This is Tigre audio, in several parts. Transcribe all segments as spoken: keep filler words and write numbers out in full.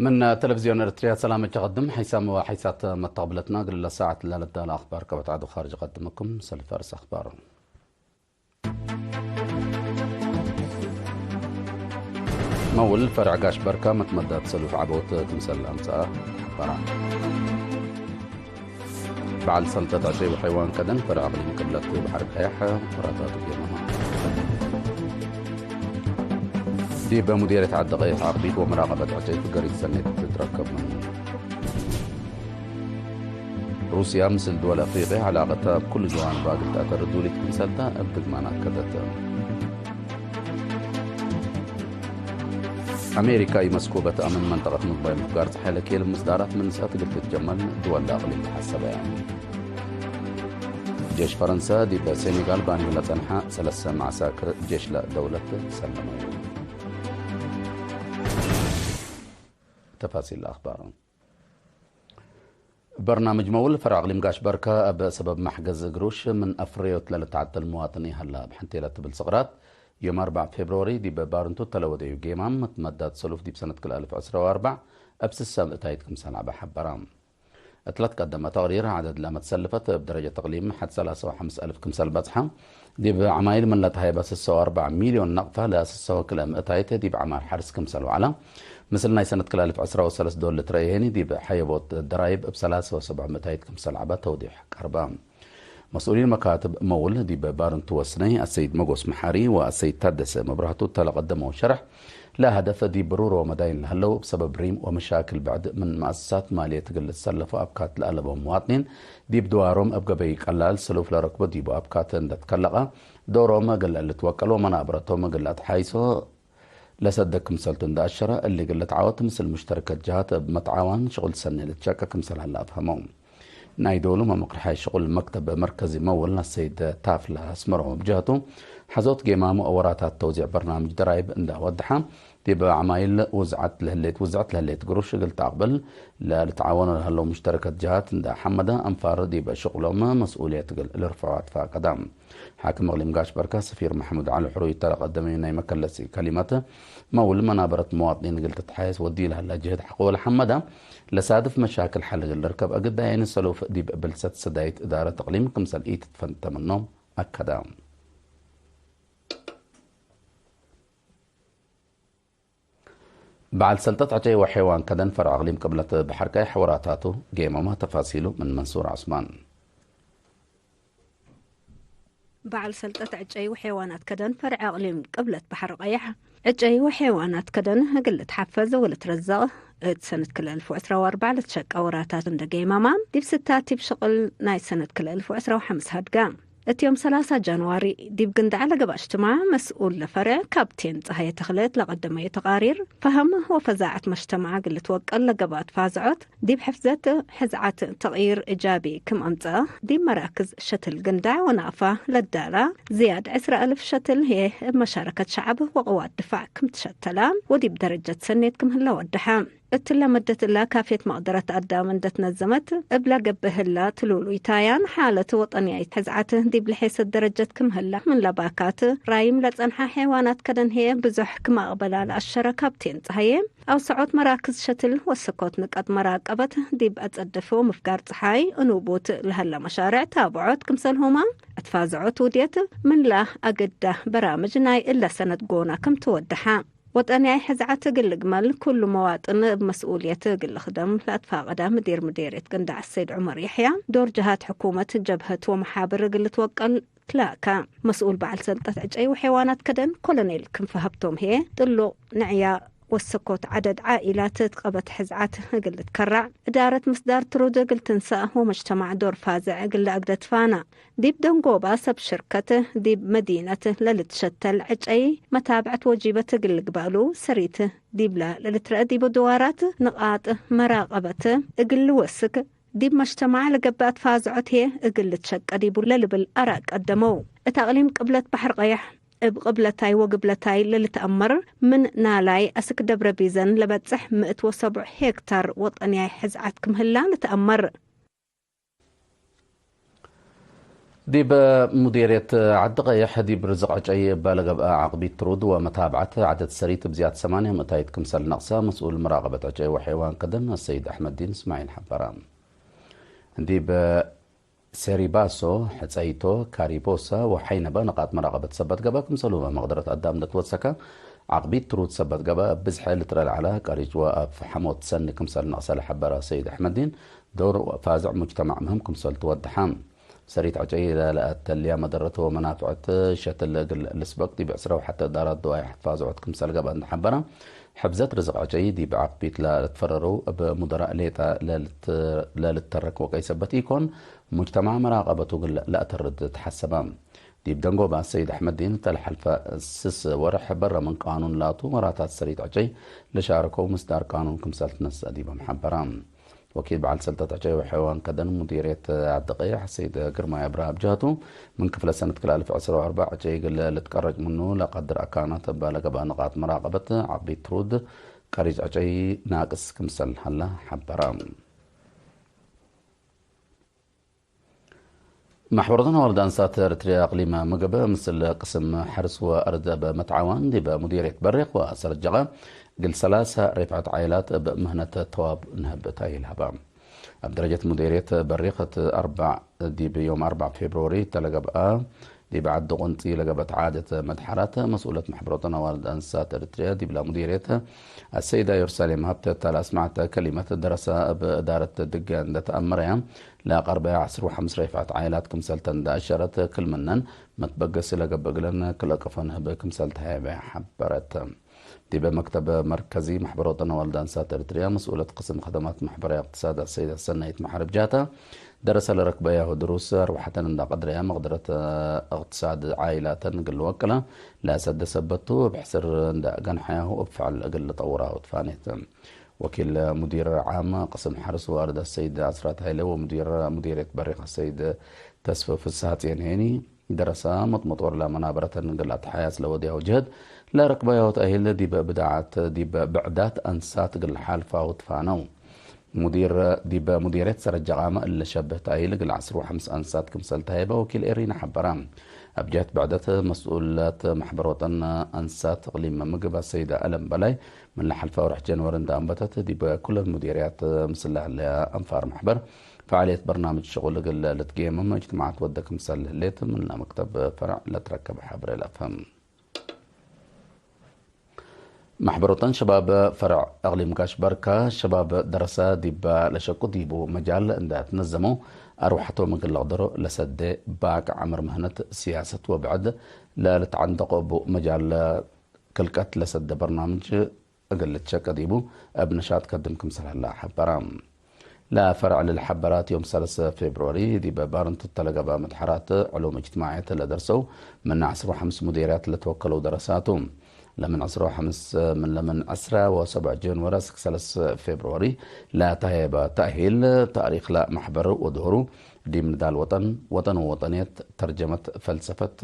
ምን ቴሌቪዝዮን ኤረትርያ ሰላም እት ቀድም ሐይሳም ወሐይሳት መተቅብለትና እግል ለሳዐት ለልዳለ አኽባር ከበትዐዱ ካርጅ ቀድምኩም ሰልፍ አርስ አኽባር። መውል ፈርዕ ጋሽ በርካ መትመዳት ሰሉፍ ዐቦት ክምሰል አምጸአ ሐበራ። በዐል ሰልጠት ዕጨይ ወሐይዋን ከደን ፈርዕ አቅሊም ቅብለት በሐር ቀያሕ ወራታቱ ጌመማ። ዲብ ሙዲርየት ዐዲ ቀይሕ ዓቅቢት ወመራቀበት ዕጨይ ፍገሪት ሰኔት ትትረከብ ምኑ። ሩስያ ምስል ድወል አፍሪቅያ ዐላቀተ እብ ኩሉ ጀዋንባ እግል ተአተር ዱሊት ክምሰልተ እብ ድግማን አከደት። አሜሪካ ኢመስኩበት አምን መንጠቀት ምግባይ ምፍጋር ጸሓይ ለኬል ምስዳራት ምን ሰአት እግል ትትጀመል ድወል ለአቅሊም ተሐሰበ። ጄሽ ፈረንሰ ዲብ ሴኔጋል ባንዩ ለጸንሐ ሰለሰ መዓሳክር ጄሽ ለደውለት ሰለመዩ። ተፋሲል አኽባር። በርናምጅ መውል ፈርዕ አቅሊም ጋሽ በርካ እብ ሰበብ መሕገዝ ግሩሽ ምን አፍረዮት ለልትዓተል መዋጥን ይሀላ። እብ ሐንቴ ለትብል ስቅራት ዮም አርበዕ ፌብርዋሪ ዲብ ባርንቱ ተለወደዩ ጌማም መትመዳት ሰሉፍ ዲብ ሰነት ክልኤ አልፍ ዕስራ ወአርበዕ እብ ስሰ ምእታይት ክምሰል ዐበ ሐበራ። እት ለትቀደመ ተቅሪር ዐደድ ለመትሰልፈት እብ ደረጀት እቅሊም ሐድ ሰላሰ ወሐምስ አልፍ ክምሰል በጽሐ። ዲብ ዐማይል ምን ለተሀይበ ስሰ ወአርበዕ ሚልዮን ነቅፈ ለስሰ ወክልኤ ምእታይት ዲብ ዐማር ሐርስ ክምሰል ወዐለ። ምስል ናይ ሰነት ክልኤ አልፍ ዕስራ ወሰለስ ዶል ልትረኤ ህኒ ዲብ ሐየቦት ደራይብ እብ ሰላሰ ወሰብዕ ምእታይት ክምሰል ዐበ ተውዲሕ ቀርበ። መስኡሊን መካትብ መውል ዲብ ባርንቱ ወስነይ አሰይድ መጎስ መሓሪ ወአሰይድ ታደሰ መብራህቱ እተ ለቀደመው ሸርሕ፣ ለሀደፍ ዲብ ብሩር ወመዳይን ለሀለው እብ ሰበብ ሪም ወመሻክል ብዕድ ምን መአሰሳት ማልየት እግል ልትሰለፎ አብካት ለአለቦም መዋጥኒን ዲብ ድዋሮም እብ ገበይ ቀላል ሰሉፍ ለረክቦ ዲቡ አብካት እንደ ትከለቀ፣ ዶሮም እግል ልትወቀል ወመናብረቶም እግል ለአትሓይሶ ለሰደ ክምሰልቱ እንደ አሸረ፣ እሊ እግል ልትዓወት ምስል ሙሽተረከት ጀሃት እብ መትዓዋን ሽቁል ሰኔ ልትሸቀ ክምሰል ሀለ አፍሀመው። ናይ ዶሉመ መቅርሓይ ሽቁል መክተብ መርከዚ መውል አሰይድ ታፍለ አስመሮም እብ ጀህቱ፣ ሐዞት ጌማም ወወራታት ተውዚዕ በርናምጅ ደራይብ እንደ አወድሐ፣ ዲብ ዐማይል ውዝዐት ለህሌት፣ ውዝዐት ለህሌት ግሩሽ እግል ተአቅብል ለልትዓወኑ ለሀለው ሙሽተረከት ጀሃት እንደ ሐመደ፣ አንፋር ዲብ ሽቁሎም መስኡልየት እግል ልርፍዖ አትፋቀደ። ሓክም እቅሊም ጋሽ በርካ ሰፊር መሕሙድ ዐሊ ሕሩይ እተ ለቀደመዩ ናይ መከለሲ ከሊመት፣ መውል መናበረት መዋጥኒን እግል ትትሓየስ ወዲ ለሀለ ጅህድ ሐቆ ወለሐመደ፣ ለሳድፍ መሻክል ሐል እግል ልርከብ አግዳይን ሰሉፍ ዲብ ብልሰት ሰዳይት እዳረት እቅሊም ክምሰል ኢትትፈንተ ምኖም አከደ። በዐል ሰልጠት ዕጨይ ወሐይዋን ከደን ፈርዕ አቅሊም ቅብለት በሐር ቀይሕ ወራታቱ ጌመማ። ተፋሲሉ ምን መንሱር ዑስማን። በዐል ሰልጠት ዕጨይ ወሐይዋናት ከደን ፈርዕ አቅሊም ቅብለት በሐር ቀይሕ፣ ዕጨይ ወሐይዋናት ከደን እግል ልትሐፈዝ ወልትረዘቅ እት ሰነት ክልኤ አልፍ ወዕስራ ወአርበዕ ለትሸቀ ወራታት እንደ ጌመማ፣ ዲብ ስታቲብ ሽቅል ናይ ሰነት ክልኤ አልፍ ወዕስራ ወሐምስ ሀድጋ። እት ዮም ሰላሳ ጃንዋሪ ዲብ ግንዳዕ ለገብአ እጅትማዕ መስኡል ለፈርዕ ካፕቴን ጸሃየ ተኽለ እት ለቀደመዩ ተቃሪር፣ ፈሀም ወፈዛዐት መጅተማዕ እግል ልትወቀል ለገብአት ፋዝዖት ዲብ ሕፍዘት ሕዝዓት ተቅይር እጃቢ ክም አምጽአ፣ ዲብ መራክዝ ሸትል ግንዳዕ ወናፋ ለዳላ ዝያድ ዕስራ አልፍ ሸትል ህዬ እብ መሻረከት ሸዐብ ወቅዋት ድፋዕ ክም ትሸተላ ወዲብ ደረጀት ሰኔት ክም ህለ ወደሐ። እትለ መደት እለ ካፍየት መቅደረት አዳም እንደ ትነዘመት እብ ለገብእ ህላ ትሉሉይ ታያን ሓለት ወጠንያይት ሕዝዓት ዲብ ለሔሰት ደረጀት ክም ህላ ምን ለባካት ራይም ለጸንሐ ሐይዋናት ከደን ህዬ ብዙሕ ክም አቅበላ ለአሸረ ካፕቴን ጸሃዬ፣ አውሰዖት መራክዝ ሸትል ወሰኮት ንቀጥ መራቀበት ዲብ አጸድፍ ወምፍጋር ጸሓይ እንቡት ለሀለ መሻርዕ ታብዖት ክምሰልሁመ፣ እት ፋዝዖት ውድየት ምንላ አግዳ በራምጅ ናይ እለ ሰነት ጎና ክም ትወደሐ። ወጠንያይ ሕዝዓት እግል ልግመል፣ ኩሉ መዋጥን እብ መስኡልየት እግል ልክደም ለአትፋቀደ ምዲር ምዴርየት ግንዳዕ ሰይድ ዑመር የሕያ፣ ዶር ጀሃት ሕኩመት፣ ጀብሀት ወመሓብር እግል ልትወቀል ትላከ። መስኡል በዐል ሰልጠት ዕጨይ ወሐይዋናት ከደን ኮሎኔል ክንፈ ሀብቶም ህዬ፣ ጥሉቅ ንዕያ ወሰኮት ዐደድ ዓኢላት እት ቀበት ሕዝዓት እግል ልትከረዕ፣ እዳረት ምስዳር ትሩድ እግል ትንሰእ ወመጅተማዕ ዶር ፋዝዕ እግል ለአግደ ትፋና። ዲብ ደንጎባ ሰብ ሽርከት ዲብ መዲነት ለልትሸተል ዕጨይ መታብዐት ወጂበት እግል ልግበእሉ ሰሪት ዲብለ ለልትረአ ዲቡ ድዋራት ንቃጥ መራቀበት እግል ልወስክ፣ ዲብ መጅተማዕ ለገብአት ፋዝዖት ህዬ እግል ልትሸቀ ዲቡ ለልብል አራእ ቀደመው። እት አቅሊም ቅብለት በሐር ቀየሕ እብ ቅብለታይ ወግብለታይ ለልትአመር ምን ናላይ አስክ ደብረ ቢዘን ለበጽሕ ምእት ወሰቡዕ ሄክታር ወጠንያይ ሕዝዓት ክም ህላ ልትአመር። ዲብ ሙዲርየት ዐዲ ቀይሕ፣ ዲብ ርዝቅ ዕጨይ እበ ለገብአ ዐቅቢት ትሩድ ወመታብዐት ዐደድ ሰሪት ብዝያድ ሰማንያ ምእታይት ክምሰል ነቅሰ፣ መስኡል መራቀበት ዕጨይ ወሐይዋን ከደን አሰይድ አሕመድዲን እስማዒል ሐበረ። ዲብ ሴሪባሶ፣ ሕጸይቶ፣ ካሪቦሳ ወሐይነበ ንቃጥ መራቀበት ሰበት ገብአ፣ ክምሰልሁመ መቅደረት አዳም ለትወሰከ ዐቅቢት ትሩድ ሰበት ገብአ፣ እብ ብዝሐ ልትረድ ዐለ ቀሪጭ ወአፍሐሞት ሰኒ ክምሰል ነቅሰ ለሐበረ ሰይድ አሕመድዲን፣ ዶር ፋዝዕ ሙጅተማዕ ምህም ክምሰል ትወደሐ። ሰሪት ዕጨይ ለለአተልያ መደረት ወመናፍዐት ሸትል እግል ልስበቅ ዲብ ዕስረ ወሐተ እዳራት ደዋይሕ ትፋዝዖት ክምሰል ገብአ እንደ ሐበረ፣ ሕፍዘት ርዝቅ ዕጨይ ዲብ ዐቅቢት ለልትፈረረው እብ ሙደራእ ሌጠ ለልት-፣ ለልተረክ ወቀይ ሰበት ኢኮን፣ ሙጅተማዕ መራቀበቱ እግል ለአተርድ ተሐሰበ። ዲብ ደንጎባ ሰይድ አሕመድዲን እተ ለሐልፈ ስስ ወርሕ በረ ምን ቃኑን ላቱ ወራታት ሰሪት ዕጨይ ለሻረከው ምስዳር ቃኑን ክምሰል ትነሰእ ዲቦም ሐበረ። ወኪል በዐል ሰልጠት ዕጨይ ወሐይዋን ከደን ሙዲርየት ዐዲ ቀይሕ ሰይድ ግርማይ አብርሃ እብ ጀህቱ፣ ምን ክፍለ ሰነት ክልኤ አልፍ ዕስራ ወአርበዕ ዕጨይ እግል ልትቀረጭ ምኑ ለቀድር አካናት እበ ለገብአ ንቃጥ መራቀበት ዐቅቢት ትሩድ ቀሪጭ ዕጨይ ናቅስ ክምሰል ሀለ ሐበረ። መሕበሮተን አዋልድ አንሳት ኤረትርያ አቅሊም ምግብ ምስል ቅስም ሐርስ ወአርድ እብ መትዓዋን ዲብ ሙዲርየት በሪቅ ወሰርጀቀ እግል ሰላሰ ሬፍዐት ዓይላት እብ ምህነት ተዋብ ንህብ ተአሂል ሀበ። እብ ደረጀት ሙዲርየት በሪቅ እት አርበዕ ዲብ ዮም አርበዕ ፌብርወሪ እተ ለገብአ ዲብ ዐዲ ቁንጺ ለገብአት ዓደት መድሐራት መስኡለት መሕበሮተን አዋልድ አንሳት ኤረትርያ ዲብላ ሙዲርየት አሰይዳ ዮርሳሌም ሀብተ እተ ለአስመዐተ ከሊመት ደረሰ እብ እዳረት ድገ እንደ ተአመረያ ለአቀርበያ ዐስር ወሐምስ ሬፍዐት ዓይላት ክምሰልተ እንደ አሸረት፣ ክል ምነን መትበገሲ ለገብእ እግለን ክልአቀፎ ንህብ ክምሰል ተሀይበ ሐበረት። ዲበ መክተብ መርከዚ መሕበሮተን አዋልድ አንሳት ኤረትርያ መስኡለት ቅስም ከደማት መሕበራዊ እቅትሳድ አሰይደ ሰናይት መሐሪ እብ ጃህተ፣ ደረሰ ለረክበያሁ ድሩስ አርወሐተን እንደ ቀድረያ መቅደረት እቅትሳድ ዓይላተን እግል ልወቅለ ለሰደ ሰበቱ እብ ሕስር እንደ ገንሐያሁ እብ ፍዕል እግል ልጠውራሁ ትፋኔት። ወኪል ሙዲር ዓም ቅስም ሐርስ ወአርድ አሰይድ አስራት ሀይለ ወሙዲር ሙዲርየት በሪቅ አሰይድ ተስፈ ፍስሐጽዮን ሄኒ፣ ደረሰ መጥመጦር ለመናበረተን እግል አትሐያስ ለወድያሁ ጀህድ ለረክበያሁ ተእሂል ዲበ ብድዓት ዲበ ብዕዳት አንሳት እግል ሓልፋሁ ትፋነው። ሙዲር ዲበ ሙዲርየት ሰረጀቃመ እለ ሸብህ ተእሂል እግል ዐስር ወሐምስ አንሳት ክምሰል ተሀይበ ወኪል ኤሪና ሐበረ። እብ ጀህት ብዕደት መስኡለት መሕበሮተን አንሳት እቅሊም ምግብ አሰይደ አለም በላይ፣ ምን ለሐልፈ ወርሕ ጀንወሪ እንደ አንበተት ዲበ ኩለን ሙዲርያት ምስል ለህለያ አንፋር መሕበር፣ ፈዓልየት በርናምጅ ሽቁል እግል ልትጌምም እጅትማዓት ወደ ክምሰል ህሌት፣ ምንላ መክተብ ፈረዕ ለትረከበ ሐብሬ ለአፍህም። መሕበሮተን ሸባብ ፈረዕ እቅሊም ጋሽ በርካ፣ ሸባብ ደረሰ ዲበ ለሸቁ ዲቡ መጃል እንደ ትነዘመው፣ አርወሐቶም እግል ለቅደሮ ለሰዴ ባቅ ዐምር ምህነት፣ ሲያሰት ወብዕድ ለልትዐንደቆ እቡ መጃል ክልቀት ለሰዴ በርናምጅ እግል ልትሸቀ ዲቡ እብ ነሻጥ ከድም ክምሰል ሀለ ሐበረ። ለፈርዕ ለልሐበራት ዮም ሰለሰ ፌብርወሪ ዲብ ባርንት እተ ለገብአ መድሐራት ዕሉም እጅትማዕየት ለደርሰው ምን ዐስር ወሐምስ ሙዲርያት ለትወከለው ደረሳቱ። ለምን ዐስር ወሐምስ ምን ለምን ዐስር ወሰብዕ ጀንወሪ እስክ ሰለስ ፌብርወሪ ለተሀየበ ተእሂል ተእሪክ ለመሕበር ወድሁሩ ዲብ ንዳል ወጠን፣ ወጠን ወወጠንየት፣ ተርጀመት ፈልሰፈት፣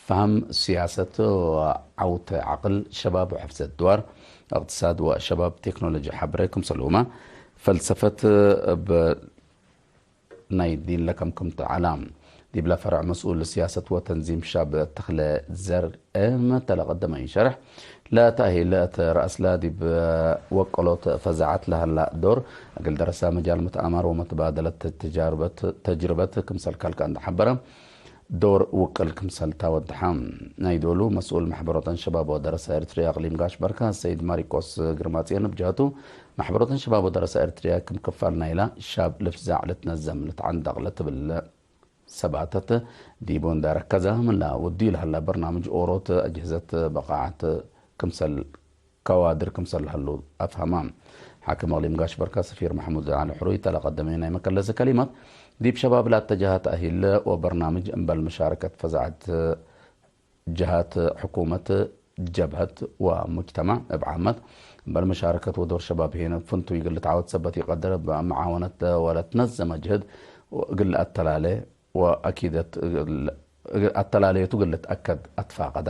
ፈሀም ሲያሰት ወዐውተ ዐቅል፣ ሸባብ ወሕፍዘት ድዋር፣ እቅትሳድ ወሸባብ ቴክኖሎጂ ሐብሬ ክምሰልሁመ፣ ፈልሰፈት እብ ናይ ዲን ለከምክምት ዐላ። ዲብለ ፈርዕ መስኡል ሲያሰት ወተንዚም ሻብ ተክለ ዘርእ መተ ለቀደመ ኢሸርሕ፣ ለተእሂል እት ረአስላ ዲብ ወቀሎት ፈዛዐት ለሀላ ዶር፣ እግል ደረሰ መጃል መትአማር ወመትባደለት ተጃርበት፣ ተጅርበት ክምሰል ከልቀ እንደ ሐበረ፣ ዶር ውቅል ክምሰል ተወድሐ። ናይ ዶሉ መስኡል መሕበሮተን ሸባብ ወደረሰ ኤርትርያ እቅሊም ጋሽ በርካ ሰይድ ማሪቆስ ግርማጽዮን እብ ጀህቱ፣ መሕበሮተን ሸባብ ወደረሰ ኤርትርያ ክም ክፋል ናይላ ሻብ ልፍዛዕ ልትነዘም ልትዐንደቅ ለትብል ሰባተት ዲቡ እንደ ረከዘ፣ ምንላ ውዲ ለሀለ በርናምጅ ኦሮት አጅህዘት በቃዐት ክምሰል ከዋድር ክምሰል ለሀሉ አፍሀመ። ሓክም እቅሊም ጋሽ በርካ ሰፊር መሕሙድ ዐሊ ሕሩይ እተ ለቀደመዩ ናይ መከለሰ ከሊማት፣ ዲብ ሸባብ ለአተጀሀ ተእሂል ወበርናምጅ እምበል መሻረከት ፈዛዐት ጀሃት ሕኩመት፣ ጀብሀት ወሙጅተማዕ እብ ዓመት፣ እምበል መሻረከት ወዶር ሸባብ ሄነ ፍንቱይ እግል ልትዓወት ሰበት ኢቀድር፣ እብ መዓወነት ወለትነዘመ ጅህድ እግል አተላሌ ወአኪደት እግል፣ አተላለየቱ እግል ልትአከድ አትፋቀዳ።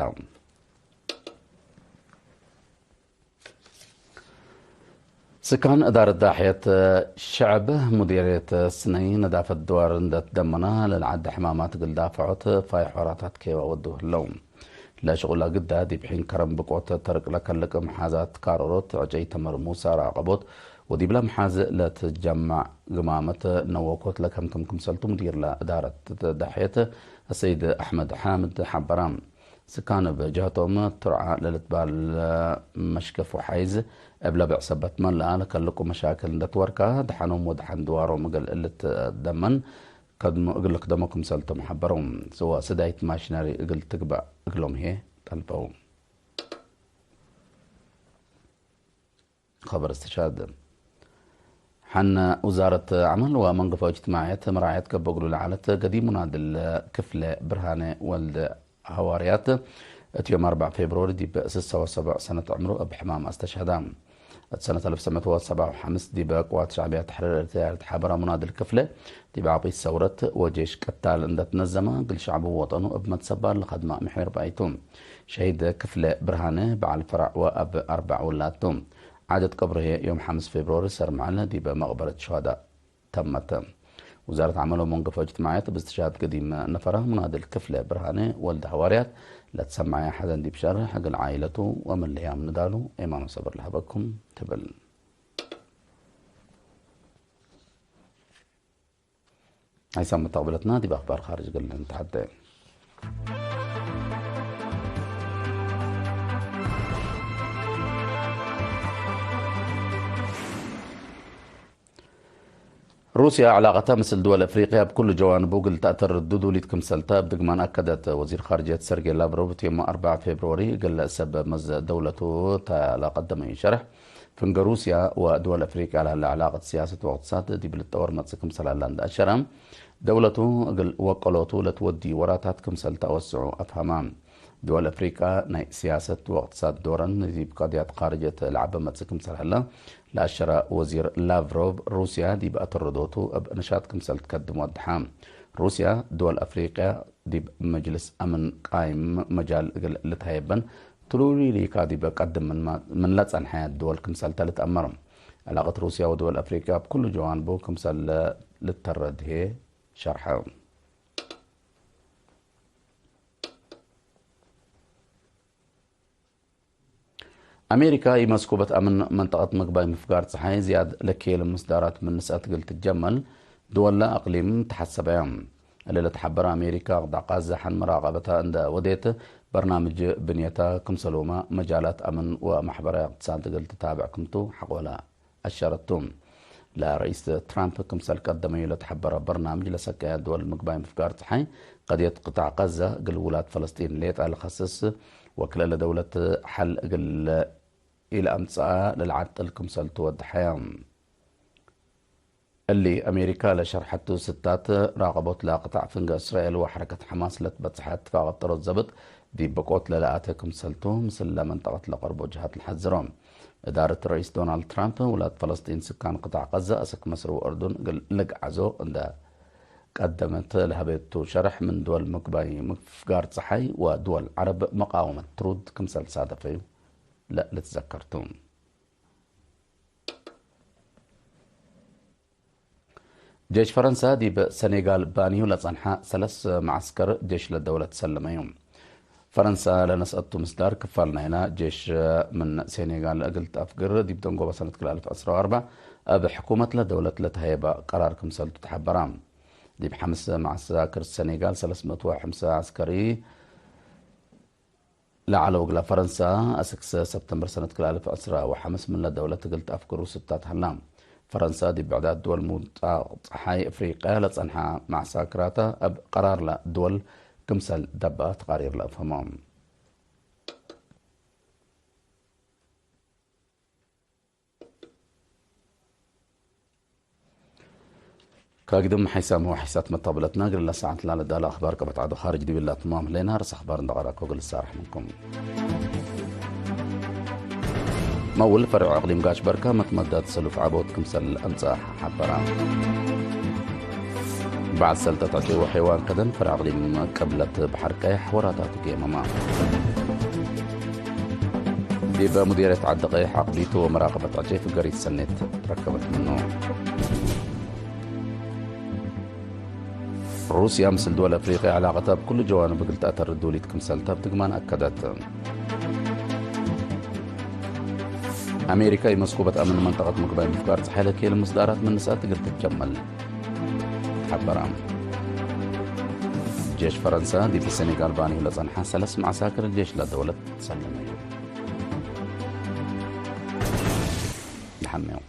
ስካን እዳረት ዳሕየት ሸዐብ ሙዲርየት ስነይ ነዳፈት ድዋር እንደ ትደመና ለልዓድ ሕማማት እግል ዳፈዖት ፋይሕ ወራታት ኬዋ ወዱ ህለው። ለሽቁላ ግዳ ዲብ ሒን ከረም ብቆት ተርቅ ለከልቅ መሓዛት ካሮሮት ዕጨይ ተመር ሙሳ ራቀቦት ወዲብላ መሓዝ ለትጀማዕ ግማመት ነወኮት ለከምክም ክምሰልቱ ሙዲርላ እዳረት ዳሕየት ሰይድ አሕመድ ሓምድ ሐበራ። ስካን እብ ጀህቶም፣ ቱርዓ ለልትበህል መሽከፍ ወሓይዝ እብ ለብዕ ሰበት መልአ ለከልቁ መሻክል እንደ ትወርካ፣ ደሐኖም ወደሐን ድዋሮም እግል ልትደመን ከድሞ-፣ እግል ልክደሞ ክምሰልቶም ሐበረው። ስዋ ስዳይት ማሽነሪ እግል ትግበእ እግሎም ህዬ ጠልበው። ኸበር እስትሻድ። ሐነ ውዛረት ዐመል ወመንገፎ እጅትማዕየት መራዕየት ገብእ እግሉ ለዐለት ገዲም ሙናድል ክፍለ ብርሃነ ወልደ ሐዋርያት፣ እት ዮም አርበዕ ፌብሩዋሪ ዲብ ስሳ ወሰብዕ ሰነት ዕምሩ እብ ሕማም አስተሽሀዳ። እት ሰነት አልፍ ወትሰዕ መእት ወሰብዓ ወሐምስ ዲብ ቅዋት ሸዕብያ ተሕሪር ኤርትርያ ለተሓበረ ሙናድል ክፍለ፣ ዲብ ዐቂድ ሰውረት ወጄሽ ቅታል እንደ ትነዘመ፣ እግል ሸዕቡ ወወጠኑ እብ መትሰባል ለኸድመ ምሒር ብአይቱ። ሸሂድ ክፍለ ብርሃነ በዐል ፈረዕ ወአብ አርበዕ ውላድ ቱ። ዓደት ቀብሩ ህዬ ዮም ሐምስ ፌብሩዋሪ ሰርምዐለ ዲበ መቅበረት ሸሃዳ ተመተ። ውዛረት ዐመል ወመንገፎ እጅትማዕየት እብ እስትሽሃድ ገዲም ነፈራ ሙናድል ክፍለ ብርሃነ ወልደ ሐዋርያት ለትሰመዐየ ሐዘን ዲብ ሸርሕ እግል ዓኢለቱ ወመለያም ንዳሉ ኤማኖ ሰብር ለሀበኩም ትብል። ሐይሳም መተቅብለትና ዲብ አክባር ካርጅ እግል ንትሐደ። ሩስያ ዕላቀተ ምስል ድወል አፍሪቅያ እብ ኩሉ ጀዋንቡ እግል ተአተርዱ ዱሊት ክምሰልተ እብ ድግማን አከደት። ወዚር ካርጅየት ሰርጌ ላቭሮቭ እት ዮም አርበዕ ፌብሩዋሪ እግል ሰብ መዝ ደውለቱ ተ ለቀደመዩ ሸርሕ፣ ፍንገ ሩስያ ወድወል አፍሪቅያ ለሀለ ዕላቀት ስያሰት ወእቅትሳድ ዲብ ልትጠወር መጽእ ክምሰል ሀላ እንደ አሸረ፣ ደውለቱ እግል ወቀሎቱ ለትወድዩ ወራታት ክምሰል ተአወስዑ አፍሀመ። ድወል አፍሪቃ ናይ ስያሰት ወእቅትሳድ ዶረን ዲብ ቀድያት ካርጅየት ለዐበ መጽእ ክምሰል ሀለ ለአሸረ ወዚር ላቭሮቭ፣ ሩስያ ዲብ አተረዶቱ እብ ንሻጥ ክምሰል ትከድም ወደሐ። ሩስያ ድወል አፍሪቅያ ዲብ መጅልስ አምን ቃይም መጃል እግል ልትሀየበን ትሉሉይ ሊካ ዲበ ቀድም ምን ማ-፣ ምን ለጸንሐያት ድወል ክምሰልተ ልትአመር። ዕላቀት ሩስያ ወድወል አፍሪቅያ እብ ኩሉ ጀዋንቡ ክምሰል ልተረድ ህዬ ሸርሐ። አሜሪካ፣ ኢመስኩበት አምን መንጠቀት ምግባይ ምፍጋር ጸሓይ ዝያድ ለኬል ምስዳራት ምን ንስአት እግል ትጀመል ድወለ አቅሊም ተሐሰበያ። እሊ ለተሐበረ አሜሪካ፣ ቅጣዕ ቃዘ ሐን መራቀበተ እንደ ወዴት፣ በርናምጅ ብንየተ ክምሰልሁመ መጃላት አምን ወመሕበራይ እቅትሳድ እግል ትታብዕ ክምቱ ሐቆለ። አሸረቱ። ለረኢስ ትራምፕ ክምሰል ቀደመዩ ለተሐበረ በርናምጅ ለሰቀየ ድወል ምግባይ ምፍጋር ጸሓይ፣ ቀድየት ቅጣዕ ቀዘ እግል ውላድ ፈለስጢን ሌጠ ለከስስ ወክልኤ ለደውለት ሐል እግል ኢለአምጽአ ለልዓጥል ክምሰል ትወድሐየ። እሊ አሜሪካ ለሸርሐቱ ስታት ራቀቦት ለቅጣዕ ፍንገ እስራኤል ወሐረከት ሐማስ ለትበጽሐ እትፋቅ ጥሮት ዘብጥ ዲብ ብቆት ለለአተ ክምሰልቱ ምስል ለመንጠቀት ለቀርቦ ጀሃት ለሐዝሮ። እዳረት ረኢስ ዶናልድ ትራምፕ ውላድ ፈለስጢን ስካን ቅጣዕ ቀዘ አሰክ መስር ወእርዱን እግል ልግዓዞ እንደ ቀደመት ለሀቤቱ ሸርሕ ምን ድወል ምግባይ ምፍጋር ጸሓይ ወድወል ዐረብ መቃወመት ትሩድ ክምሰል ሳደፈዩ ለልትዘከርቱ። ጄሽ ፈረንሳ ዲብ ሰኔጋል ባንዩ ለጸንሐ ሰለስ መዐስከር ጄሽ ለደውለት ሰለመዩ። ፈረንሳ ለነስአቱ ምስዳር ክፋል ናይላ ጄሽ ምን ሴኔጋል እግል ተአፍግር ዲብ ደንጎበ ሰነት ክልኤ አልፍ ዕስራ ወአርበዕ እብ ሕኩመት ለደውለት ለተሀየበ ቀራር ክምሰልቱ ተሐበራ። ዲብ ሐምስ መዐስከር ሰኔጋል ሰለስ ምእት ወሐምሳ ዐስከሪ ለዐለው እግለ ፈረንሳ፣ አስክ ሰብተምበር ሰነት ክልኤ አልፍ ዕስራ ወሐምስ ምንለ ደውለት እግል ተአፍግሩ ስታት ሀላ። ፈረንሳ ዲብ ብዕዳት ድወል ሙንጣቅ ጸሓይ አፍሪቅያ ለጸንሐ መዐሳክራተ እብ ቀራርለ ድወል ክምሰል ደበ ተቃሪር ለአፍህሞ። ከግድም ሐይሳም ወሐይሳት መታብለትና እግል ለሰዓት ላለዳለ አኽባር ቀበት ዐዱ ኻርጅ ዲብላ ትማም ህሌና። ርስ አኽባር እንደ ቀረእኮ እግል ልሳርሕ ምንኩም። መውል ፈርዕ አቅሊም ጋሽ በርካ መትመዳት ሰሉፍ ዐቦት ክምሰል አምጸአ ሐበራ። በዐል ሰልጠት ዕጩ ወሐይዋን ከደን ፈርዕ አቅሊም ቅብለት በሐር ቀየሕ ወራታት ጌመማ። እበ ሙዲርየት ዐዲ ቀይሕ ዐቅቢቱ ወመራቀበት ዐጨይቱ ገሪት ሰኔት ረከበት ምኑ። ሩስያ ምስል ድወል አፍሪቅያ ዐላቀተ እብ ኩሉ ጀዋንብ እግል ተአተርድ ዱሊት ክምሰልተ እብ ድግማን አከደት። አሜሪካ፣ ኢመስኩበት አምን መንጠቀት ምግባይ ምፍጋር ጸሓይ ለክየል ምስዳራት ምን ንስአት እግል ትትጀመል ተሐበረ። ጄሽ ፈረንሳ ዲብ ሰኔጋል ባንዩ ለጸንሐ ሰለስ መዓሳክር ጄሽ ለደውለት ሰለመዩ። ለሐሜው።